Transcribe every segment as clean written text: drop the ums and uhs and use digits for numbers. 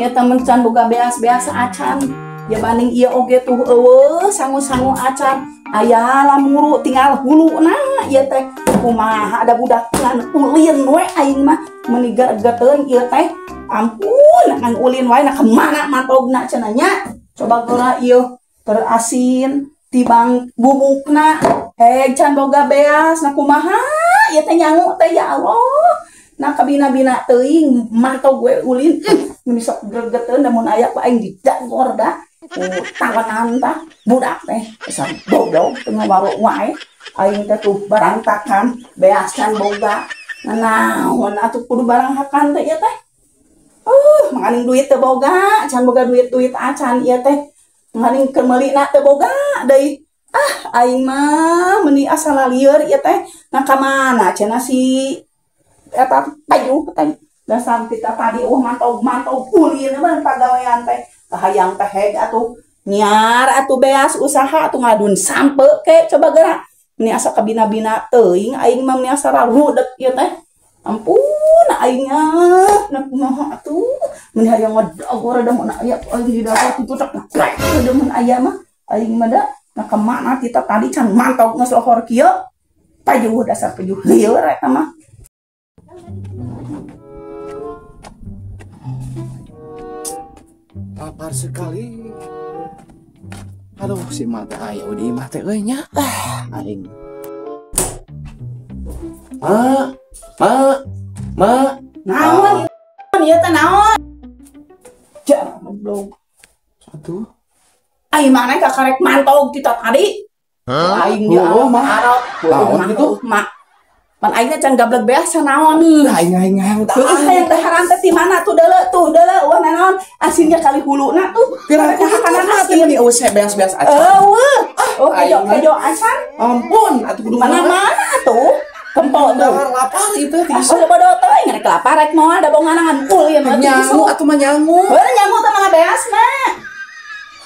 Ampun ya temen can boga beas-beas acan. Ya banding ieu oge tuh eueuh sangu-sangu acan. Aya lamuru tinggal huluna ieu teh. Kumaha ada budak ngan ulin we aing mah meuni gregeteun ieu teh. Ampun ngan ulin wae na kemana mantogna cenah nya. Coba geura ieu terasin tibang bubukna heg can boga beas na kumaha ieu teh nyangu teh ya Allah. Nah kabina-bina teuing mantog we ulin meuni sok gregeteun da mun aya ku aing didagor da. Tawanan tah budak teh dasar goblok teu ngawaro wae aing teh tuh barangtakan beas can boga nanaon atuh kudu barang hakan teh ieu teh. Manganing duit teu boga can boga duit-duit acan ieu teh manganing keur meulina teu boga deui. Ah aing mah meuni asa lalieur ieu teh nah ka mana cenah si eta pajuh teh dasar kita tadi mantog-mantog ulin mah pagawean teh kahayang teh heg atuh nyiar atuh beas usaha atuh ngadun sampe ke coba gerak ini asa kabina-bina teuing aing mah meuni asa rudek ieu teh. Ampun aing nah kumaha atuh mun hayang ngadagor da mun aya aing di dapur kitu tak da mun aya mah aing mah da nah ka mana kita tadi can mantog geus lohor kieu pajuh dasar pajuh lieur eta mah. Lapar sekali. Aduh, si mata aya di imah teh euy nya. Ah, aing. Ma, ma, ma. Naon? Ieu teh naon? Jangan goblok. Satu. Aing mana kakarek mantog kita tadi? Aing dia oh, mah. Naon kitu? Mak. Pan aing teh can gablek beas naon. Aing aing hayang dahar. Hayang daharan teh ti mana tuh deuleu wah naon asinnya kali huluna tuh. Kira-kira kanan asin meuni eueuh beas-beas acan. Eueuh. Oh kejo-kejo acan. Ampun atuh kudu mana-mana atuh. Kempok tuh. Dahar lapar itu teh. Oh bodo teuing rek lapar rek moal da bonganangan ulin mah nyangu atuh mah nyangu. Heuh nyangu teh mana beasna.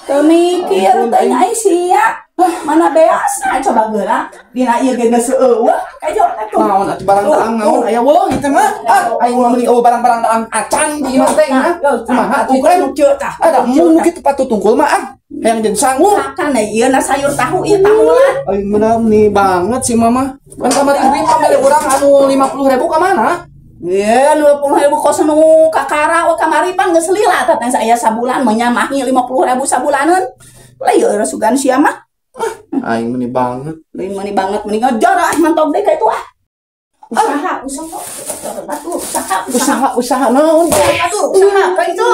Teu mikir teuing aing sia. Mana beasna coba geura dina ieu ge geus eueuh kejo teh tuh. Naon atuh barang daang naon aya weuh ieu teh mah. Ah aing mah meuni eueuh barang-barang daang acan di imah teh nya. Kumaha atuh teh kieu tah. Ada mun kitu patut tungkul mah ah. Hayang jeung sangu. Hakan ieu na sayur tahu ieu tahulan. Aing mah meuni banget si mama. Pan kamari duit pamere urang anu 50.000 ka mana? Ye 50.000 kos nu kakara we kamari pan geus lila tah teh aya sabulan menyamahi 50.000 sabulaneun. Lah ieu rasugan sia mah. Aing meuni banget. Lain meuni banget meuni ngejor ah mantog deui ka itu ah. Usaha, usaha batu, usaha, usaha, usaha naon? Atuh, usaha ka itu.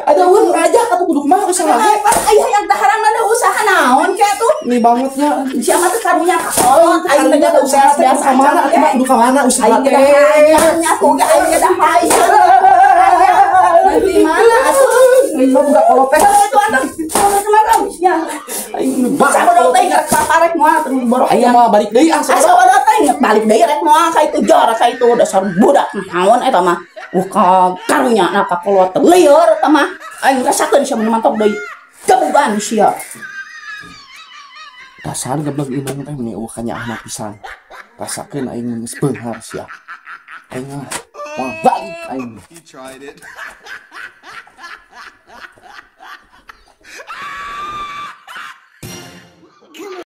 Ada eueuh ngajak atuh kudu kumaha usaha ge. Aya yang daharan ada usaha naon ke atuh? Meuni bangetnya. Sia mah teh karunya ka kolot aing teh usaha biasa ka mana atuh kudu ka mana usaha teh. Aing nya tuh ge aing ge dahayang. Di mana atuh? Mah buka kolot teh. Itu atuh. Kemana ya? Aing banget. Sabodo teh ngarek paparek moal teu borok. Aing mah balik deui ah. Sabodo teh balik deui rek moal ka itu jor ka itu dasar budak naon eta mah. Wah ka karunya na ka kolot lieur eta mah. Aing rasakeun sia mun mantog deui. Gebugan sia. Dasar geblek inung teh meuni eueuh kanyaahna pisan. Rasakeun aing mun geus beunghar sia. Aing mah moal balik aing.